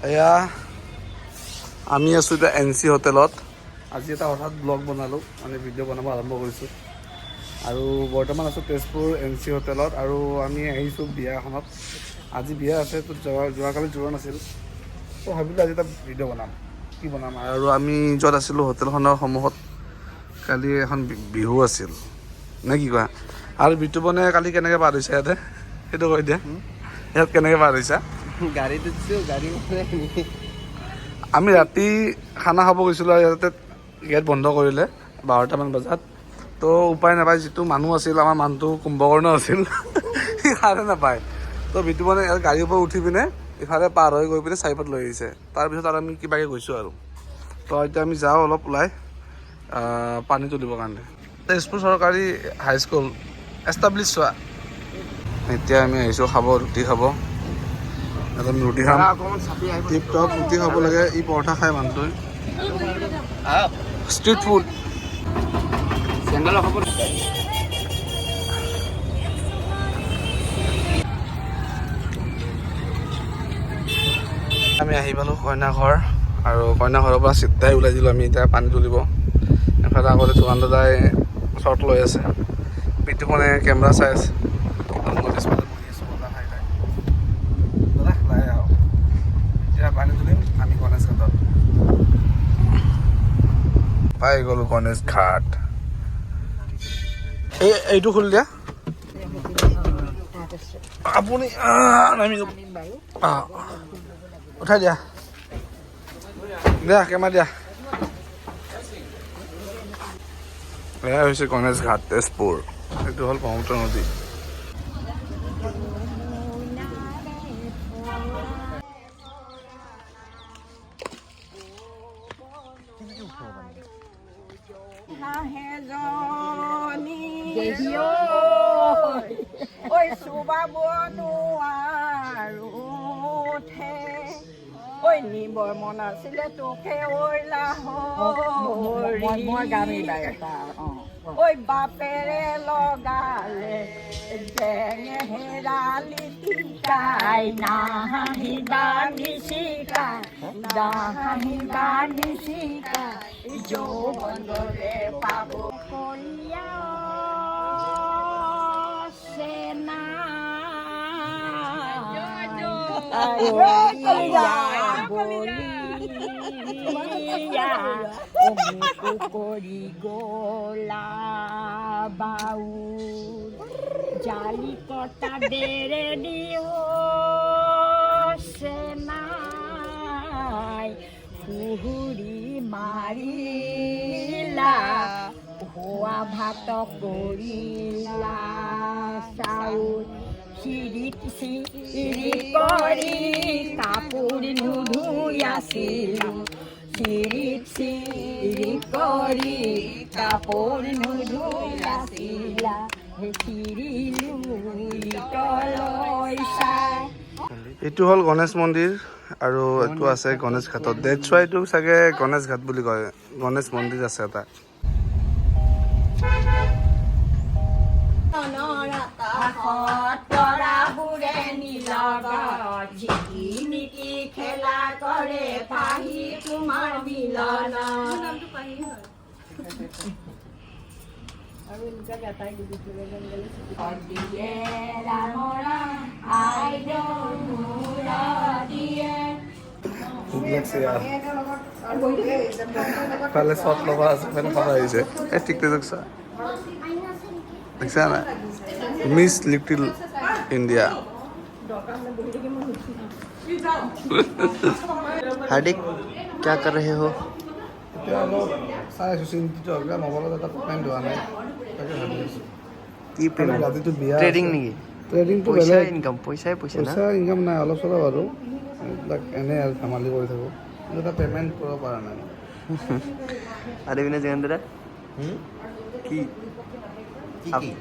এয়া আমি আছোঁ এতিয়া এন চি হোটেলত। আজি এটা হঠাৎ ব্লগ বনালোঁ, মানে ভিডিঅ' বনাব আৰম্ভ কৰিছোঁ। আৰু বৰ্তমান আছোঁ তেজপুৰ এন চি হোটেলত আৰু আমি আহিছোঁ বিয়া এখনত। আজি বিয়া আছে, তো যোৱাকালি জোৰোণ আছিল, তো ভাবিলোঁ আজি এটা ভিডিঅ' বনাম। কি বনাম? আৰু আমি য'ত আছিলোঁ, হোটেলখনৰ সন্মুখত কালি এখন বিহু আছিল নে কি কোৱা? আৰু বিতুপনে কালি কেনেকৈ পাৰ হৈছে ইয়াতে, সেইটো কৈ দিয়া। ইয়াত কেনেকৈ পাৰ হৈছা? গাড়ীত উঠিছো, গাড়ী মানে আমি ৰাতি খানা খাব গৈছিলোঁ আৰু ইয়াতে গেট বন্ধ কৰিলে 12টামান বজাত। তো উপায় নাপায়, যিটো মানুহ আছিল, আমাৰ মানুহটো কুম্ভকৰ্ণ আছিল, সি সাৰে নাপায়। তো বিতুপনে ইয়াত গাড়ীৰ ওপৰত উঠি পিনে ইফালে পাৰ হৈ গৈ পিনে চাইপত লৈ আহিছে। তাৰপিছত আৰু আমি কিবাকৈ গৈছোঁ আৰু। তো এতিয়া আমি যাওঁ অলপ ওলাই পানী তুলিবৰ কাৰণে। তেজপুৰ চৰকাৰী হাইস্কুল এষ্টাব্লিছ চোৱা। এতিয়া আমি আহিছোঁ খাব, ৰুটি খাব। একদম ৰুটি খাম। অকণমান চাপি আহিব। টিপ টপ ৰুটি খাব লাগে। ই পৰঠা খায় মানুহটোৱে, ষ্ট্ৰিট ফুড। চেণ্ডেলৰ খবৰ। আমি আহি পালোঁ কইনা ঘৰ আৰু কইনা ঘৰৰ পৰা চিধাই ওলাই দিলোঁ আমি এতিয়া পানী তুলিব। এফালে আগতে যোগান দাদাই শ্বট লৈ আছে, বিতুপনে কেমেৰা চাই আছে আৰু মই পিছফালে বহি আছোঁ বতাহ খাই খাই। দাদা, লাহে আহক। এতিয়া পানী তুলিম আমি গণেশ ঘাটত। পাই গ'লোঁ গণেশ ঘাট। এইটো খুলি দিয়া আপুনি। নামি যাওক। উঠাই দিয়া, দিয়া কেমেৰা দিয়া। এয়া হৈছে গণেশ ঘাট, তেজপুৰ। এইটো হ'ল ব্ৰহ্মপুত্ৰ নদী। দেহি ঐ, চোবাব নোৱাৰো ঠে ঐ, নিবৰ মন আছিলে তোকে ঐ লাহৰি। মই গামেই বাৰু। ঐ, বাপেৰে লগালে জেঙে হেৰালি টিকাই, নাহিবা নিচিকা, নাহিবা নিচিকা, যৌৱন গলে পাব কলীয়া সেনা বলিয়া বলিয়া কৰি গলা বাউল জালি কটা দেৰে দিও সেনাই ফুহুৰি মাৰিলা, হোৱা ভাত কৰিলা চাউল, চিৰিক চিৰি কৰি কাপোৰ নুধুই আছিলো, চিৰিক চিৰি কৰি কাপোৰ নুধুই আছিলা, চিৰিলো তলৈ চাই। এইটো হ'ল গণেশ মন্দিৰ আৰু এইটো আছে গণেশ ঘাটত। That's Y এইটো চাগে গণেশ ঘাট বুলি কয়। গণেশ মন্দিৰ আছে এটা। তৰাবোৰে নীলত ঝিকিমিকি খেলা কৰে পাহি তোমাৰ মিলন। দিয়ে ৰামৰা আইদেউ দিয়ে। ভোক লাগছে ইয়াৰ। ফালে চট ল'ব আছে, ফালে খাব আহিছে। এই টিকটক চা, দেখিছা নাই? Miss little India. Hardik, क्या कर रहे हो? এতিয়া অলপ চাই আছোঁ, চিন্তিত। কিবা মোবাইলত এটা পেমেণ্ট হোৱা নাই, তাকে ভাবি আছোঁ। কি পেমেন্ট? ৰাতিটো বিয়া। ট্ৰেডিং নেকি? ট্ৰেডিংটো পইচা বেলেগ। ইনকাম, পইচাই পইচা না? পইচা ইনকাম নাই, অলপ চলপ আৰু এইবিলাক এনেই আৰু ধেমালি কৰি থাকোঁ, কিন্তু এটা পে'মেণ্ট কৰিব পৰা নাই। আৰে বিনা জয়ন্ত দাদা, কি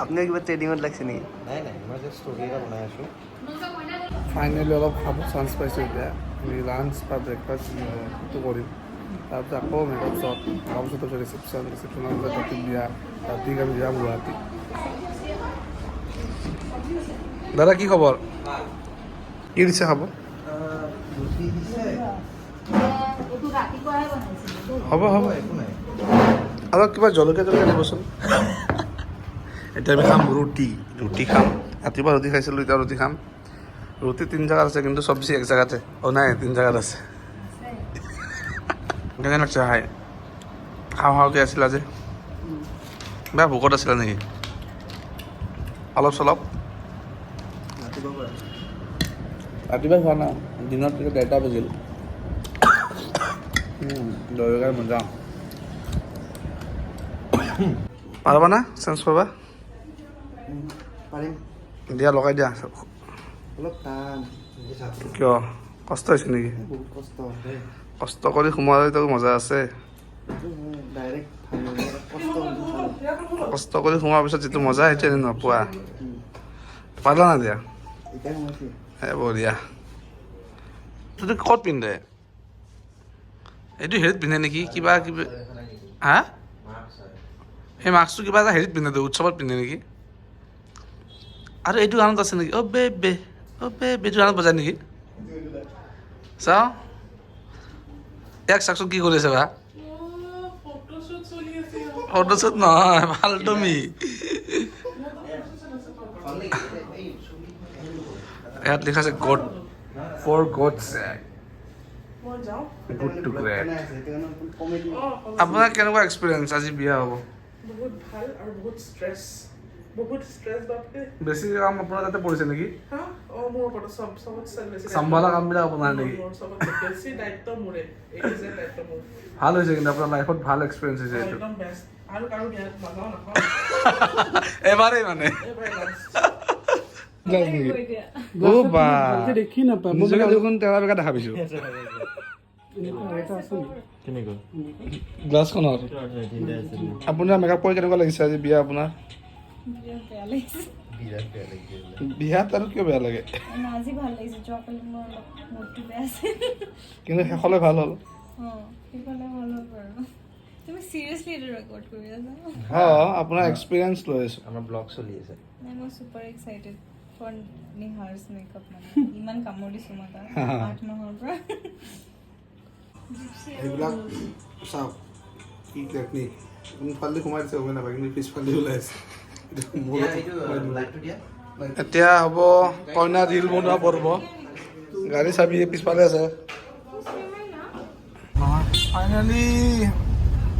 আপুনিও কিবা ট্ৰেডিঙত লাগছে নেকি? নাই, মই জাষ্ট ষ্টৰি এটা বনাই আছোঁ। ফাইনেলি অলপ খাব চান্স পাইছোঁ। এতিয়া আমি লাঞ্চ বা ব্ৰেকফাষ্ট সেইটো কৰিম। তাৰপিছত আকৌ মেকআপ শ্বট, তাৰপিছত তাৰপিছত ৰিচিপশ্যন, ৰিচিপশ্যনৰ পিছত ৰাতি বিয়া। ৰাতি আমি যাম গুৱাহাটী। দাদা, কি খবৰ? কি দিছে খাব? ৰুটি দিছে। এইটো ৰাতিপুৱাহে বনাইছিলোঁ। হ'ব হ'ব। একো নাই। অলপ কিবা জলকীয়া জলকীয়া দিবচোন। এতিয়া আমি খাম ৰুটি, ৰুটি খাম। ৰাতিপুৱা ৰুটি খাইছিলোঁ, এতিয়া ৰুটি খাম। ৰুটি তিনি জেগাত আছে, কিন্তু চব্জি এক জেগাতে। অ' নাই, তিনি জেগাত আছে। কেনে লাগছে খাই? খাওঁ খাওঁকে আছিলা যে, বেয়া ভোকত আছিলা নেকি অলপ চলপ? ৰাতিপুৱা পৰা। ৰাতিপুৱা খোৱা নাই, দিনত এতিয়া 1:30 বাজিল। দৈ মজা। পাৰবা না চেঞ্জ কৰবা? পাৰিম। দিয়া, লগাই দিয়া। অলপ টান। কিয়, কষ্ট হৈছে নেকি? বহুত কষ্ট। কষ্ট কৰি সোমোৱালে মজা আছে। ডাইৰেক্ট ভাল কষ্ট। কষ্ট কৰি সোমোৱাৰ পিছত যিটো মজা, সেইটো এনে নোপোৱা। পালা না দিয়া? এতিয়া সোমাইছে। এ বঢ়িয়া। এইটো ক'ত পিন্ধে? এইটো হেৰিত পিন্ধে নেকি কিবা কিবি? হা, সেই মাস্কটো কিবা এটা হেৰিত পিন্ধে, উৎসৱত পিন্ধে নেকি? আৰু এইটো গানত আছে নেকি? অ' বে বে, অ' বে বে, এইটো গানত বজায় নেকি? চাওঁ, ইয়াক চাওকচোন, কি কৰি আছে বা। ফটোশ্বুট নহয়, ফাল্টুমি। ইয়াত লিখা আছে, "God for God good to great"। আপোনাৰ কেনেকুৱা এক্সপিৰিয়েঞ্চ? আজি বিয়া হ'ব। বহুত ভাল আৰু বহুত ষ্ট্ৰেছ, বহুত ষ্ট্ৰেছ, বাপৰে। বেছি কাম আপোনাৰ তাতে পৰিছে নেকি? হা, অঁ, মোৰ ওপৰত চব, চবতছে বেছি দায়িত্ব। চম্ভালা কামবিলাক আপোনাৰ নেকি? মোৰ চবতছে বেছি দায়িত্ব মোৰে, এইটো যে দায়িত্ব মোৰ। ভাল হৈছে কিন্তু, আপোনাৰ লাইফত ভাল এক্সপিৰিয়েঞ্চ হৈছে এইটো। একদম বেষ্ট। আৰু কাৰো বিয়াত নাযাওঁ, নাখাওঁ। এবাৰেই মানে। এইবাৰ লাষ্ট। অ' বা, দেখি নাপায়। নিজকে দেখোন তেৰা বেকা দেখা পাইছো কেনেকুৱা? গ্লাছখনত। আপোনাৰ মেকআপ কৰি কেনেকুৱা লাগিছে? আজি বিয়া আপোনাৰ। বিৰাট বেয়া লাগিছে। বিৰাট বেয়া লাগিছে। বিয়াত আৰু কিয় বেয়া লাগে? মানে আজি ভাল লাগিছে, যোৱাকালি মোৰ অলপ মুডটো বেয়া আছিল। কিন্তু শেষলৈ ভাল হ'ল। অঁ, সেইফালে ভাল হ'ল বাৰু। তুমি চিৰিয়াছলি এইটো ৰেকৰ্ড কৰি আছা? অঁ, আপোনাৰ এক্সপিৰিয়েঞ্চ লৈ আছো। আমাৰ ব্লগ চলি আছে। নাই, মই ছুপাৰ এক্সাইটেড ফৰ নিহাৰ্ছ মেকআপ। মানে ইমান কামোৰ দিছোঁ মই তাক 8 মাহৰ পৰা। এইবিলাক চাওক, কি টেকনিক। কোনফালেদি সোমাই দিছে গমেই নাপায়, কিন্তু পিছফালেদি ওলাই আছে। লাইটটো দিয়া। এতিয়া হ'ব কইনা ৰিল বনোৱা পৰ্ব। গাড়ী চাবি পিছফালে আছে। ফাইনেলি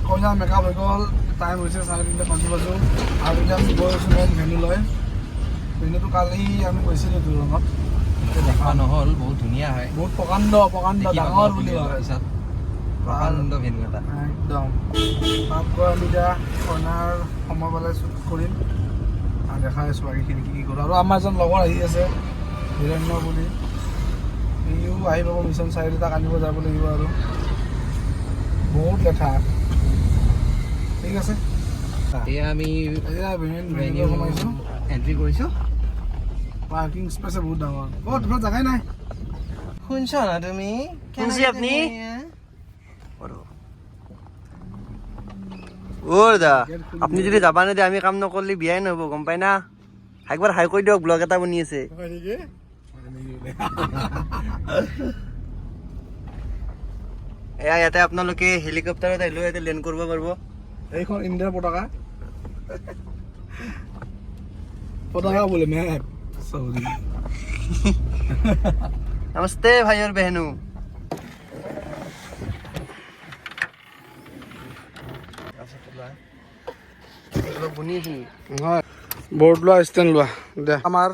কইনাৰ মেকআপ হৈ গ'ল। টাইম হৈছে 3:30 বাজো বাজো। আৰু এতিয়া আমি গৈ আছোঁ মেইন ভেন্যুলৈ। ভেন্যুটো কালি আমি গৈছিলোঁ দূৰণত। দেখা নহ'ল, বহুত ধুনীয়া হয়। বহুত প্ৰকাণ্ড, প্ৰকাণ্ড, ডাঙৰ বুলি কয়। পিছত প্ৰকাণ্ড ভেন্যু এটা। একদম। তাত গৈ আমি এতিয়া কইনাৰ সময় পালে শ্বুট কৰিম আৰু দেখাই আছোঁ বাকীখিনি কি কি কৰোঁ। আৰু আমাৰ এজন লগৰ আহি আছে, হিৰণ্য বুলি, সিও আহি পাব মিছন চাৰিআলি। তাক আনিব যাব লাগিব। আৰু বহুত লেঠা। ঠিক আছে। এতিয়া আমি এতিয়া ভেন্যু ভেন্যু সোমাইছোঁ। এণ্ট্ৰি কৰিছোঁ। পাৰ্কিং স্পেচ বহুত ডাঙৰ। অ' তোমাৰ জেগাই নাই। শুনছ না তুমি? শুনছি আপনি? অ' দা, আপুনি যদি যাবা নিদিয়ে, আমি কাম নকৰিলে বিয়াই নহ'ব, গম পাই না? একবাৰ হাই কৰি দিয়ক, ব্লগ এটা বনি আছে। হয় নেকি? এয়া ইয়াতে আপোনালোকে হেলিকপ্টাৰত আহিলেও ইয়াতে লেণ্ড কৰিব পাৰিব। এইখন ইণ্ডিয়াৰ পতাকা, পতাকা বোলে, মেপ, চৰি। नमस्ते भाई और बहनों। বনি আছে নেকি? নহয়, বৰ্ড লোৱা, ষ্টেণ্ড লোৱা দে। আমাৰ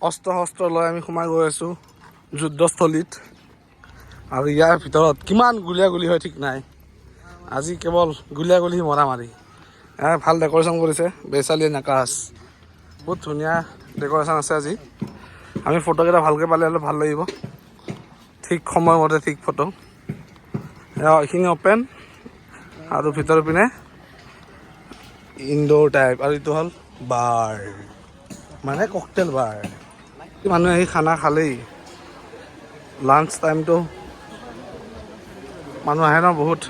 অস্ত্ৰ শস্ত্ৰ লৈ আমি সোমাই গৈ আছোঁ যুদ্ধস্থলীত। আৰু ইয়াৰ ভিতৰত কিমান গুলীয়াগুলি হয় ঠিক নাই। আজি কেৱল গুলীয়াগুলি, মৰা মাৰি। ভাল ডেক'ৰেশ্যন কৰিছে বেচালি নাকাচ। বহুত ধুনীয়া ডেক'ৰেশ্যন আছে আজি। আমি ফটোকেইটা ভালকৈ পালে অলপ ভাল লাগিব। ঠিক সময়মতে ঠিক ফটো। এইখিনি অ'পেন আৰু ভিতৰ পিনে ইনডোৰ টাইপ। আৰু এইটো হ'ল বাৰ, মানে ককটেল বাৰ। মানুহে আহি খানা খালেই। লাঞ্চ টাইমটো মানুহ আহে ন বহুত।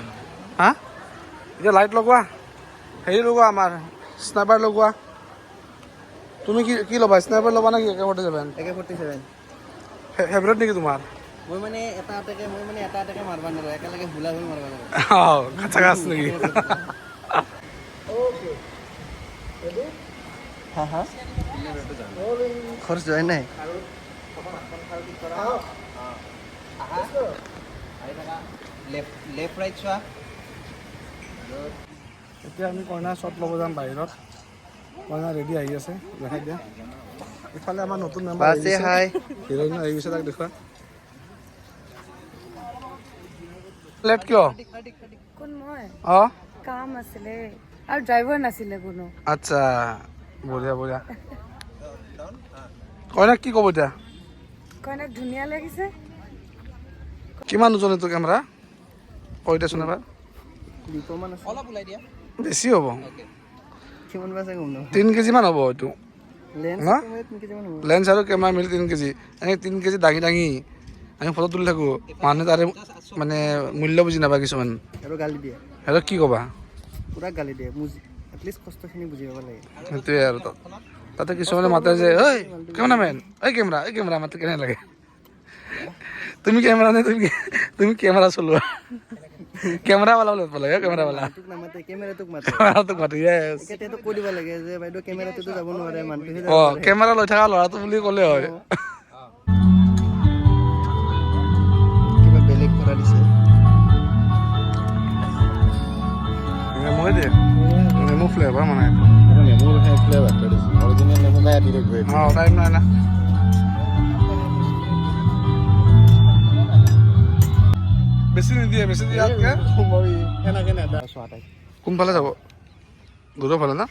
হা, এতিয়া লাইট লগোৱা, হেৰি লগোৱা, আমাৰ স্নাইপাৰ লগোৱা। তুমি কি কি ল'বা? স্নাইপাৰ ল'বা নেকি? AK-47? AK-47। ফেভৰেট নেকি তোমাৰ? মই মানে এটা এটাকে, মই মানে এটা এটাকে মাৰবা নোৱাৰো, একেলগে হুলা হুল মাৰবা নোৱাৰো। অঁ, কাছা কাছ নেকি? হা হা, খৰচ যোৱাই নাই। লেফ্ট ৰাইট চোৱা। এতিয়া আমি কইনা শ্বট ল'ব যাম বাহিৰত। কইনা ৰেডি আহি আছে, দেখাই দিয়া। ইফালে আমাৰ নতুন মেম্বাৰ বাছে হাই। হিৰইন আহি গৈছে, তাক দেখুওৱা। লেট কিয়? কোন মই? অঁ। কাম আছিলে আৰু ড্ৰাইভাৰ নাছিলে কোনো। আচ্ছা, বঢ়িয়া বঢ়িয়া। কইনাক কি ক'ব এতিয়া? কইনাক ধুনীয়া লাগিছে। কিমান ওজন এইটো কেমেৰা, কৈ দেচোন এবাৰ। 2 মান আছে। অলপ ওলাই দিয়া। বেছি হ'ব। কিমান বা আছে গম নাপাওঁ। 3 কেজিমান হ'ব এইটো। লেন্স না? 3 কেজি মান হ'ব। লেন্স আৰু কেমেৰা মিলি 3 কেজি। এনেকৈ 3 কেজি দাঙি দাঙি আমি ফটো তুলি থাকোঁ, মানুহে তাৰে মানে মূল্য বুজি নাপায় কিছুমান। আৰু গালি দিয়ে। সিহঁতক কি ক'বা? পুৰা গালি দিয়ে। বুজি এটলিষ্ট কষ্টখিনি বুজি পাব লাগে। সেইটোৱে আৰু তাতে কিছুমানে মাতে যে, ঐ কেমেৰামেন, ঐ কেমেৰা, ঐ কেমেৰা, মাতে কেনে লাগে? তুমি কেমেৰা নে? তুমি কেমেৰা চলোৱা, কেমেৰাৱালা বুলি মাতিব লাগে, কেমেৰাৱালা। তোক নামাতে, কেমেৰাটোক মাতে। কেমেৰাটোক মাতে, য়েছ। এতিয়া কৈ দিব লাগে যে বাইদেউ, কেমেৰাটোতো যাব নোৱাৰে, মানুহটোহে যাব অঁ পাৰে। কেমেৰা লৈ থকা ল'ৰাটো বুলি ক'লে হয়। কিবা বেলেগ কৰা দিছে। নেমুৱে দিয়ে, নেমু ফ্লেভাৰ মানে এইটো। নেমুৰ ফ্লেভাৰটো দিছে, অৰিজিনেল নেমু গাই দি থাকিব। অঁ, টাইম নাই না। বেছি নিদিয়ে, বেছি দিয়াতকে সেনেকে নেদা চোৱা তাইক। কোনফালে যাব? দূৰৰ ফালে না?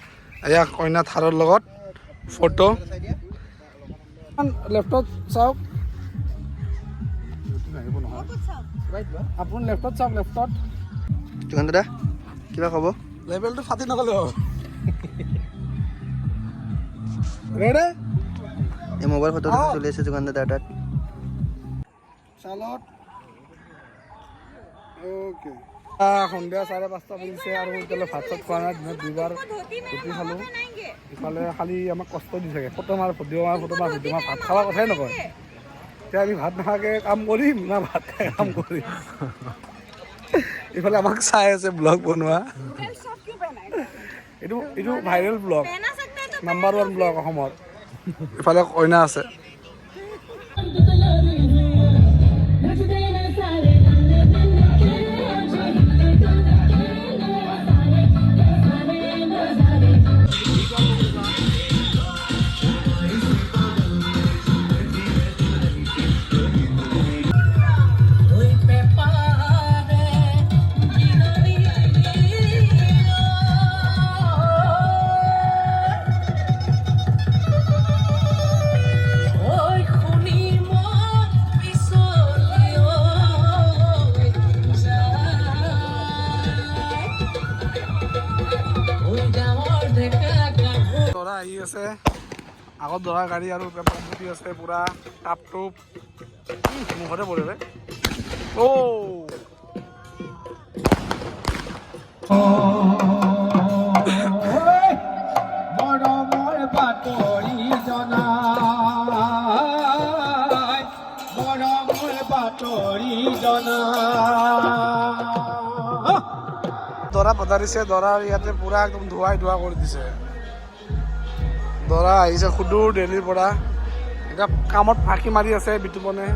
এয়া কইনা থাৰৰ লগত ফটো। লেফ্টত চাওক, আপুনি লেফ্টত চাওক, লেফ্টত। যোগান দাদা, কিবা ক'ব? লেভেলটো ফাটি নগ'লে হ'ব। ৰেডি। এই মোবাইল ফটো চলি আছে যোগান দাদাৰ তাত। চালত অ'কে। সন্ধিয়া 5:30 বাজিছে আৰু এতিয়ালৈ ভাত চাত খোৱা নাই। দিনত দুবাৰ ৰুটি খালোঁ। ইফালে খালি আমাক কষ্ট দি থাকে, ফটো মাৰ, ভিডিঅ' মাৰ, ফটো মাৰ, ভিডিঅ' মাৰ, ভাত খোৱাৰ কথাই নকয়। এতিয়া আমি ভাত নোখোৱাকৈ কাম কৰিম না ভাত খাই কাম কৰিম? ইফালে আমাক চাই আছে ব্লগ বনোৱা। এইটো viral vlog, number one vlog অসমৰ। ইফালে কইনা আছে। দৰা আহি আছে, আগত দৰা গাড়ী আৰু পেপাৰ আছে, পুৰা টাপ টোপ মুখতে পৰে ৰে। অ' মৰমৰ বাতৰি জনাই, মৰমৰ বাতৰি জনাই। দৰা পধাৰিছে। দৰাৰ ইয়াতে পুৰা একদম ধোৱাই ধোৱা কৰি দিছে। দৰা আহিছে সুদূৰ দিল্লীৰ পৰা। এতিয়া কামত ফাঁকি মাৰি আছে বিতুপনে।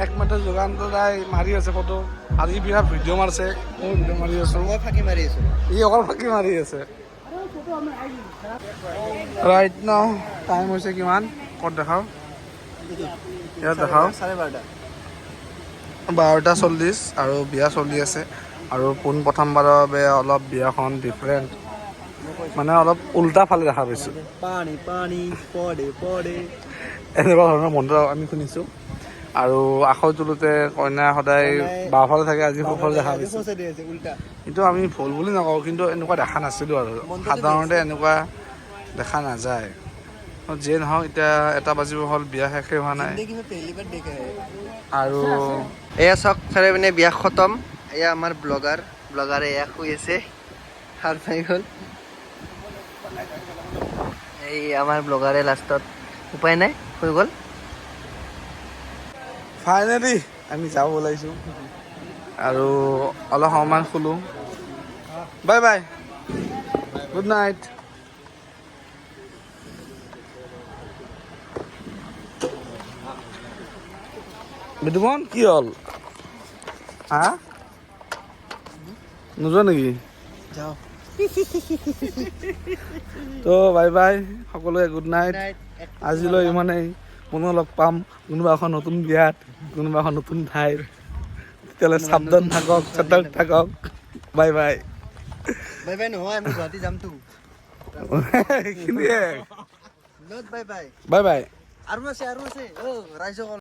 এক মিনিটৰ যোগান দাই মাৰি আছে ফটো আৰু ই বিৰাট ভিডিঅ' মাৰিছে। মই ভিডিঅ' মাৰি আছোঁ। মই ফাঁকি মাৰি আছো। ই অকল ফাঁকি মাৰি আছে। ৰাইট now time হৈছে কিমান? ক'ত দেখাওঁ? ইয়াত দেখাওঁ। 12:30। 12:40 আৰু বিয়া চলি আছে। আৰু পোনপ্ৰথমবাৰৰ বাবে অলপ বিয়াখন ডিফাৰেণ্ট, মানে অলপ উল্টা ফালে দেখা পাইছোঁ। পানী পানী পৰে পৰে। এনেকুৱা ধৰণৰ মন্ত্ৰ আমি শুনিছোঁ। আৰু আখৈ তোলোতে কইনা সদায় বাওঁফালে থাকে, আজি সোঁফালে দেখা পাইছোঁ। উল্টা। কিন্তু আমি ভুল বুলি নকওঁ, কিন্তু এনেকুৱা দেখা নাছিলোঁ আৰু সাধাৰণতে এনেকুৱা দেখা নাযায়। যিয়ে নহওক, এতিয়া 1 বাজিব হ'ল, বিয়া শেষেই হোৱা নাই। জিন্দগী মে পেহলি বাৰ দেখা হে। আৰু এয়া চাওক, চাৰে পিনে বিয়া খতম। এয়া আমাৰ ব্লগাৰ, ব্লগাৰে এয়া শুই আছে, সাৰ পাই গ'ল। এই আমাৰ ব্লগাৰে লাষ্টত উপায় নাই, শুই গ'ল। ফাইনেলি আমি যাব ওলাইছোঁ আৰু অলপ সময়মান শুলোঁ। Bye bye, good night. Bitupan, কি হ'ল? হা, নোযোৱা নেকি? যাওঁ। তো বাই বাই সকলোৱে, গুড নাইট। আজিলৈ ইমানেই। পুনৰ লগ পাম কোনোবা এখন নতুন বিয়াত, কোনোবা এখন নতুন ঠাইত। তেতিয়াহ'লে সাৱধান থাকক, সতৰ্ক থাকক। Bye bye. Bye bye নহয়, আমি গুৱাহাটী যামতো। সেইখিনিয়ে। Not bye bye. Bye bye. আৰু আছে, আৰু আছে, অ ৰাইজসকল।